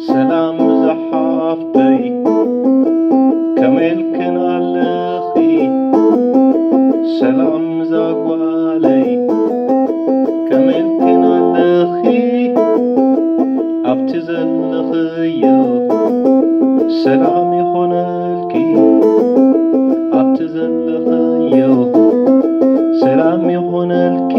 ሰላም ዝሓፍተይ፣ ከመይ ኢልክን ኣለኺ? ሰላም ዛጓለይ፣ ከመይ ኢልክን ኣለኺ? ኣብቲ ዘለኽዮ ሰላም ይኾነልኪ፣ ኣብቲ ዘለኽዮ ሰላም ይኾነልኪ።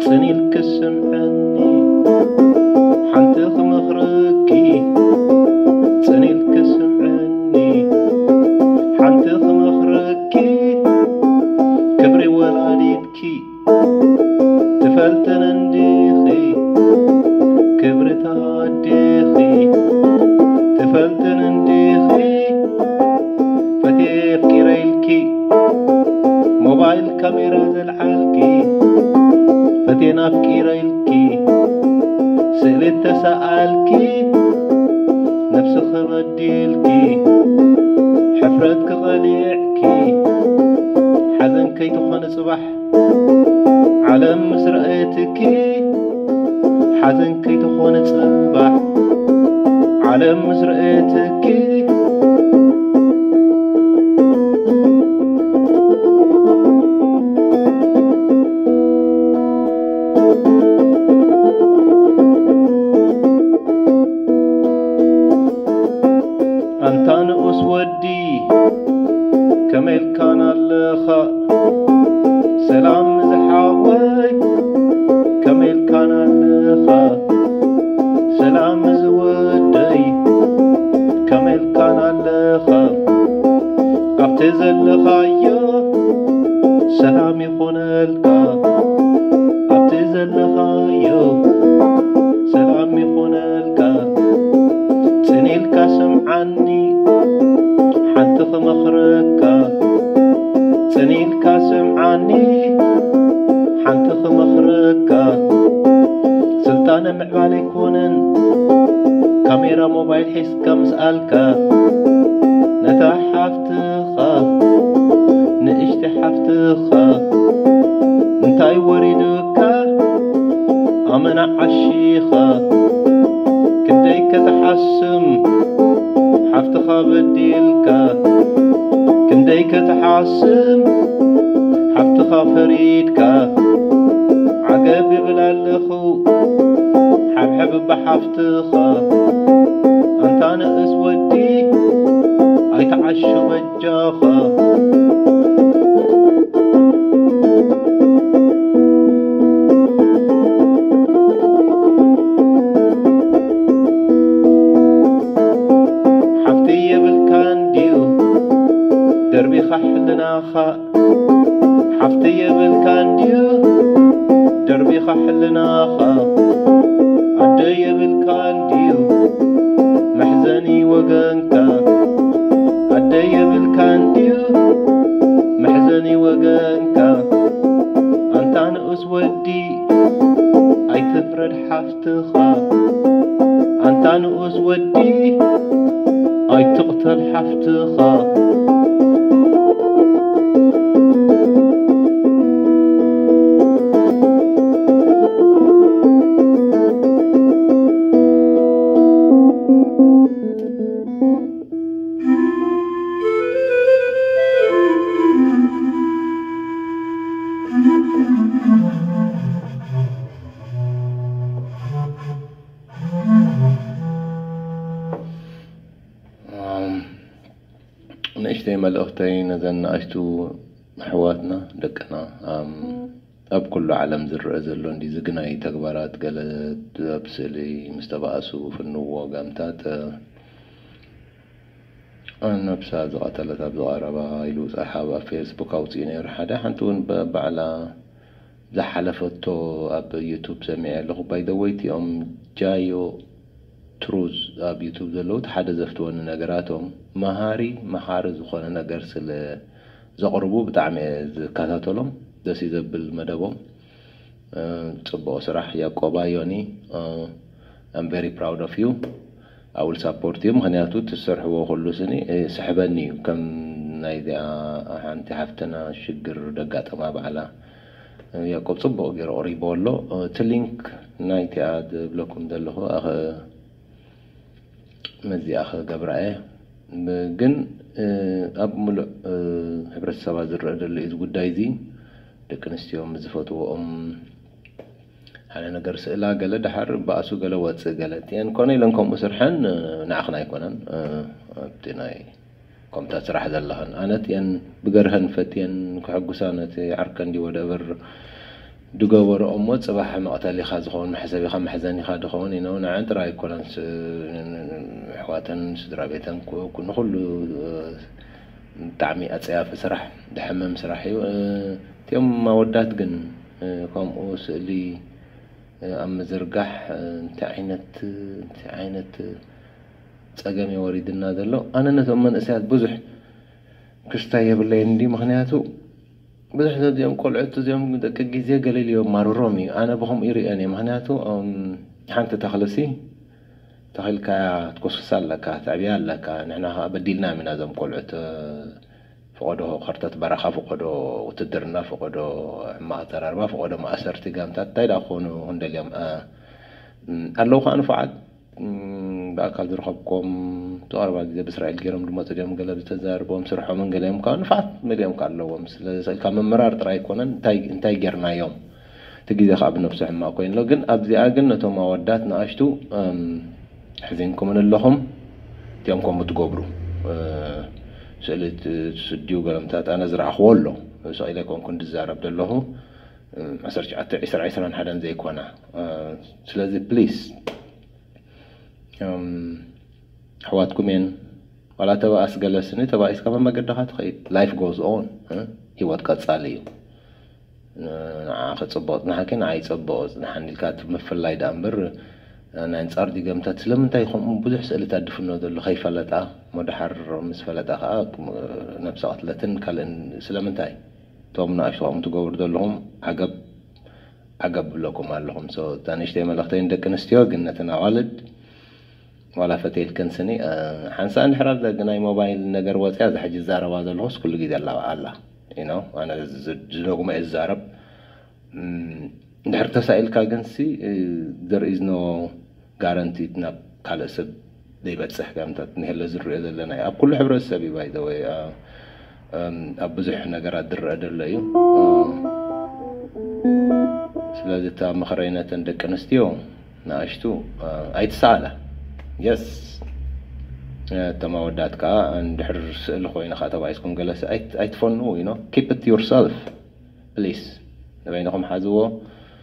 ጽን ኢልኪ ስምዕኒ፣ ሓንቲ ክመኽረኪ። ጽን ኢልኪ ስምዕኒ፣ ሓንቲ ክመኽረኪ። ክብሪ ወላዲትኪ ትፈልጥን እንዲኺ፣ ክብርታ ኣዴኺ ትፈልጥን እንዲኺ። ፈትየ ኣፍቂረ ኢልኪ፣ ሞባይል ካሜራ ዘልዓልኪ። ፈትየን ኣፍቂረ ኢልኪ፣ ስእሊ ተሰኣልኪ። ነብስኺ በዲልኪ፣ ሕፍረት ክቐሊዕኪ። ሓዘን ከይትኾነ ጽባሕ ዓለም ምስ ረኣየትኪ፣ ሓዘን ከይትኾነ ጽባሕ ዓለም ምስ ረኣየትኪ። ኣንታ ንኡስ ወዲ፣ ከመይ ኢልካን ኣለኻ? ሰላም ዝሓወይ፣ ከመይ ኢልካን ኣለኻ? ሰላም ዝወደይ፣ ከመይ ኢልካን ኣለኻ? ኣብቲ ዘለኻዮ ሰላም ይኾነልካ፣ ኣብቲ ዘለኻዮ ሰላም ይኾነልካ። ጽን ኢልካ ስምዓኒ፣ ሓንቲ ክመኽረካ። ጽን ኢልካ ስምዓኒ፣ ሓንቲ ክመኽረካ። ስልጣነ ምዕባለ ኣይኮነን፣ ካሜራ ሞባይል ሒዝካ ምስኣልካ። ነታ ሓፍትኻ፣ ንእሽቲ ሓፍትኻ፣ እንታይ ወሪዱካ? ኣመና ዓሺኻ፣ ክንደይ ከተሓስም ሓፍትኻ በዲልካ፣ ክንደይ ከተሓስም ሓፍትኻ ፈሪድካ። ዓገብ ይብል ኣለኹ ሓብሐብ እባ ሓፍትኻ። ኣንታ ንእስ ወዲ ኣይትዓሹ በጃኻ። ሓፍቲ የብልካን ድዩ ደርቢኻ ሕልናኻ? ሓፍቲ የብልካን ድዩ ደርቢኻ ሕልናኻ? ኣደ የብልካን ድዩ መሕዘኒ ወገንካ? ኣደ የብልካን ድዩ መሕዘኒ ወገንካ? ኣንታ ንኡስ ወዲ ኣይትፍረድ ሓፍትኻ። ኣንታ ንኡስ ወዲ ኣይትቕተል ሓፍትኻ። ኣም፣ ንእሽተይ መልእኽተይ ነዘን ንኣሽቱ ኣሕዋትና፣ ደቅና፣ ኣም፣ ኣብ ኩሉ ዓለም ዝረአ ዘሎ እንዲ ዝግናይ ተግባራት፣ ገለ ኣብ ስእሊ ምስ ተባእሱ ፍንዎ ጋምታት፣ እ፣ ነብሳ ዝቐተለት ኣብዚ ቀረባ ኢሉ ጸሓፍ ኣብ ፌስቡክ ኣውጺኡ ነይሩ። ሓደ ሓንቲ እውን ብ-፣ ባዕላ ዝሓለፈቶ ኣብ ዩቱብ ሰሚዐ ኣለኹ። ባይ ዘ ወይ እቲኦም ጃዮ ትሩዝ ኣብ ዩቱብ ዘለዉ እቲ ሓደ ዘፍትወኒ ነገራቶም መሃሪ መሃሪ ዝኾነ ነገር ስለ ዘቕርቡ ብጣዕሚ እየ ዝከታተሎም። ደስ እዩ ዘብል መደቦም። ጽቡቕ ስራሕ ያቆባ ዮኒ። I'm very proud of you. I will support you ምክንያቱ ትሰርሕዎ ኩሉ ስኒ ስሕበኒ እዩ። ከም ናይዚኣ ሓንቲ ሓፍትና ሽግር ደጋጠማ ባዕላ ያቆብ ጽቡቕ ገይሩ ኣቕሪቦ ኣሎ። እቲ ሊንክ ናይቲኣ ዝብለኩም ዘለኹ ኣኸ መዚኣ ክገብራ እየ። ብ-፣ ግን፣ እ፣ ኣብ ምሉእ፣ እ፣ ሕብረተሰባ ዝረአ ዘሎ እዩ እዚ ጉዳይ እዚ። ደቂ ኣንስትዮ ምስ ዝፈትውኦም ሓደ ነገር ስእላ ገለ ደሓር ባእሱ ገለ ወፅእ ገለ እቲአን ኮነ ኢለን ከምኡ ስርሐን፣ እ፣ ንዓኽን ኣይኮነን። እ፣ ኣብቲ ናይ ኮምታ ስራሕ ዘለኽን ኣነ እቲአን ብገርሀን ፈትየን ክሕጉሳ ነቲ ዓርከን ድዩ ወደበር ድገበሮ እሞ፣ ጽባሕ መቕተሊኻ ዝኸውን መሕሰቢኻ መሕዘኒኻ ድኸውን እዩ። ንዐን ጥራይ ኣይኮነን፣ ስ-፣ ኣሕዋተን ስድራ ቤተን ኩ-፣ ኩ-፣ ንኹሉ፣ እ፣ ብጣዕሚ ኣጸያፊ ስራሕ፣ ድሕምም ስራሕ እዩ። እ፣ እቲኦም ኣወዳት ግን፣ እ፣ ከምኡ ስእሊ፣ እ፣ ኣብ ምዝርጋሕ፣ እ፣ እንታይ ዓይነት፣ እንታይ ዓይነት ጸገም እዩ ወሪድና ዘሎ? ኣነ ነቶም መንእሰያት ብዙሕ ክስታይ የብለይን እንዲ፣ ምኽንያቱ ብዙሕ ዘዚኦም ቆልዑት እዚኦም ደቂ ግዜ ገሊል እዮም ማርሮም እዩ። ኣነ ብኸምኡ ይርእዮን እየ። ምኽንያቱ፣ እም፣ ሓንቲ ተኽልሲ ተኺልካያ ትኮስክሳ ኣለካ፣ ተዕብያ ኣለካ። ንሕና ኸዓ በዲልናዮም ኢና እዞም ቆልዑት፣ እ፣ ፈቐዶ ከርተት በረኻ፣ ፈቐዶ ውትድርና፣ ፈቐዶ ሕማቕ ኣዘራርባ፣ ፈቐዶ ማእሰርቲ ጋንታት፣ እንታይ ደኣ ክኾኑ ክንደልዮም፣ እ፣ እም፣ ኣለዉ ኸዓ ንፉዓት። እም፣ ብኣካል ዝረኸብኮም፣ እቲ ቀረባ ግዜ ብእስራኤል ገይሮም ዝመጹ ድዮም፣ ገለ ዝተዛርቦም ስርሖምን ገለ እዮም፣ ካብ ንፍዓት መሊኦም ከ ኣለዎም። ስለ ዝስእል ካብ ምምራር ጥራይ ኣይኮነን፣ እንታይ፣ እንታይ ጌርናዮም? እቲ ግዜ ከኣ ብነብሱ ሕማቕ ኮይኑ ኣሎ። ግን ኣብዚኣ ግን ነቶም ኣወዳት ንኣሽቱ፣ እም፣ ኣሕዚንኩምን ኣለኹም፣ እቲኦም ከምኡ ትገብሩ። እ፣ ስእሊ ት-፣ ትስድዩ ገለምታት ኣነ ዝረኣኽዎ ኣሎ። ስቕ ኢለ ኣይኮንኩን ዝዛረብ ዘለኹ። እ፣ ዓሰርተ ትሽዓተ፣ ዕስራ፣ ዕስራን ሓደን ዘይኮና። እ፣ ስለዚ ፕሊስ፣ እም፣ ኣሕዋትኩም እየን። ዋላ ተባእስ ገለ ስኒ ተባኢስካ መመገድኻ ትኸይድ። Life goes on፣ እ? ህይወት ቀጻሊ እዩ። ን-፣ ንዓኺ ጽቡቕ ጽናሕኪ፣ ንዓይ ጽቡቕ ጽናሕኒ ኢልካ እቲ ምፍላይ ደኣ እምበር፣ ናይ ኣንጻር ድገምታት ስለምንታይ ከምኡ ብዙሕ ስእልታት ድፍኖ ዘሎ ከይፈለጣ፣ እሞ ደሓር ምስ ፈለጣ ከኣ ነብሰ ቅትለትን ካልእን ስለምንታይ? እቶም ንኣሽቱ ከምኡ ትገብሩ ዘለኹም ዓገብ፣ ዓገብ ብለኩም ኣለኹም። So፣ እታ ንእሽተይ መልእኽተይ ንደቂ ኣንስትዮ ግን ነተን ኣዋልድ ዋላ ፈትየልክን ስኒ፣ እ፣ ሓንሳእ እንድሕር ኣብ ናይ ሞባይል ነገር ወፅያ፣ እዛ ሕጂ ዝዛረባ ዘለኹስ ኩሉ ግዜ ኣላ፣ ኣላ። You know፣ ኣነ ዝ-፣ ዝደግሞ እየ ዝዛረብ። እም፣ እንድሕር ተሳኢልካ ግንሲ፣ እ፣ there is no guarantee ናብ ካልእ ሰብ ዘይበጽሕ ጋንታት ንሄለ ዝርኦ ዘለና እዩ። ኣብ ኩሉ ሕብረተሰብ እዩ፣ by the way፣ እ፣ እም፣ ኣብ ብዙሕ ነገራት ዝረአ ዘሎ እዩ። እ፣ ስለዚ እታ ምኽረይ ነተን ደቂ ኣንስትዮ ንኣሽቱ፣ እ፣ ኣይትሰኣላ። የስ፣ እ፣ እቶም ኣወዳት ከኣ እንድሕር ስእሊ ኮይኑ ከኣ ተባኢስኩም ገለሲ ኣይት-፣ ኣይትፈንዉ፣ you know፣ keep it yourself please። ንበይንኹም ሓዝዎ፣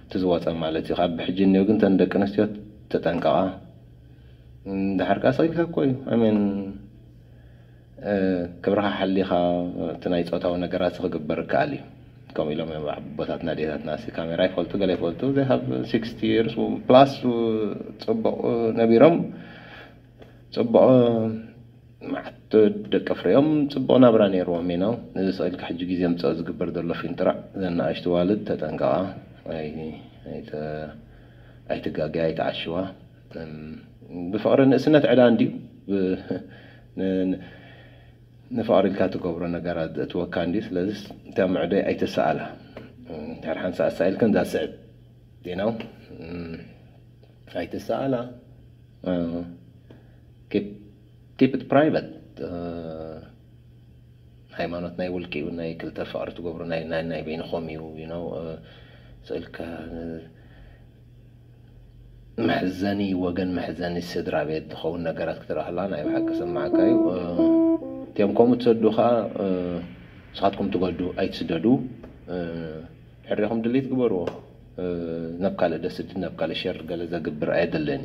እቲ ዝወጸ ማለት እዩ። ካብ ብሕጂ እኒኦ ግን እተን ደቂ ኣንስትዮ ተጠንቀቓ። እንድሕር ከኣ ስቕ ኢልካ እኮ እዩ። I mean፣ እ፣ ክብርኻ ሓሊኻ እቲ ናይ ጾታዊ ነገራት ክግበር ይከኣል እዩ። ከምኡ ኢሎም እዮም ኣቦታትና ኣዴታትና፣ ሲ ካሜራ ይፈልጡ፣ ገለ ይፈልጡ፣ they have sixty years plus ጽቡቕ ነቢሮም፣ ጽቡቕ መዓት ደቂ ኣፍሪዮም፣ ጽቡቕ ናብራ ነይርዎም፣ you know። እዚ ስቕ ኢልካ ሕጂ ግዜ ምጻእ ዝግበር ዘሎ ፊንጥራዕ፣ እዘን ንኣሽቱ ዋልድ ተጠንቀቓ፣ ኣይ-፣ ኣይተ-፣ ኣይትጋገያ፣ ኣይትዓሽዋ። እም፣ ብፍቕሪ ንእስነት ዕዳ እንድዩ። ብ-፣ ን-፣ ን-፣ ንፍቕሪ ኢልካ ትገብሮ ነገራት ዘእትወካ እንድዩ። ስለዚ እታ ምዕዶይ ኣይትሰኣላ። እም፣ ድሕሪ ሓንሳእ ኣሳኢልክን that's it፣ you know። እም፣ ኣይትሰኣላ። እ፣ keep፣ keep it private። እ፣ ሃይማኖት ናይ ውልቂ እዩ፣ ናይ ክልተ ፍቕሪ ትገብሩ ናይ፣ ናይ፣ ናይ በይንኹም እዩ፣ you know፣ እ፣ ስእልካ፣ እ፣ መሕዘኒ ወገን፣ መሕዘኒ ስድራ ቤት ዝኸውን ነገራት ክትርኢ ከላ ናይ ብሓቂ ስምዓካ እዩ። እ፣ እቲኦም ከምኡ ትሰዱ ከኣ፣ እ፣ ንስኻትኩም ትገዱ ኣይትስደዱ። እ፣ ሕሪኹም ድሊት ግበርዎ። እ፣ ናብ ካልእ ደስድን ናብ ካልእ ሸር ገለ ዘግብር ኣየደለኒ።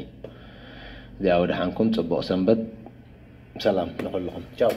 እዚኣ ወደሓንኩም፣ ጽቡቕ ሰንበት። ሰላም ንኹልኹም። ቻው።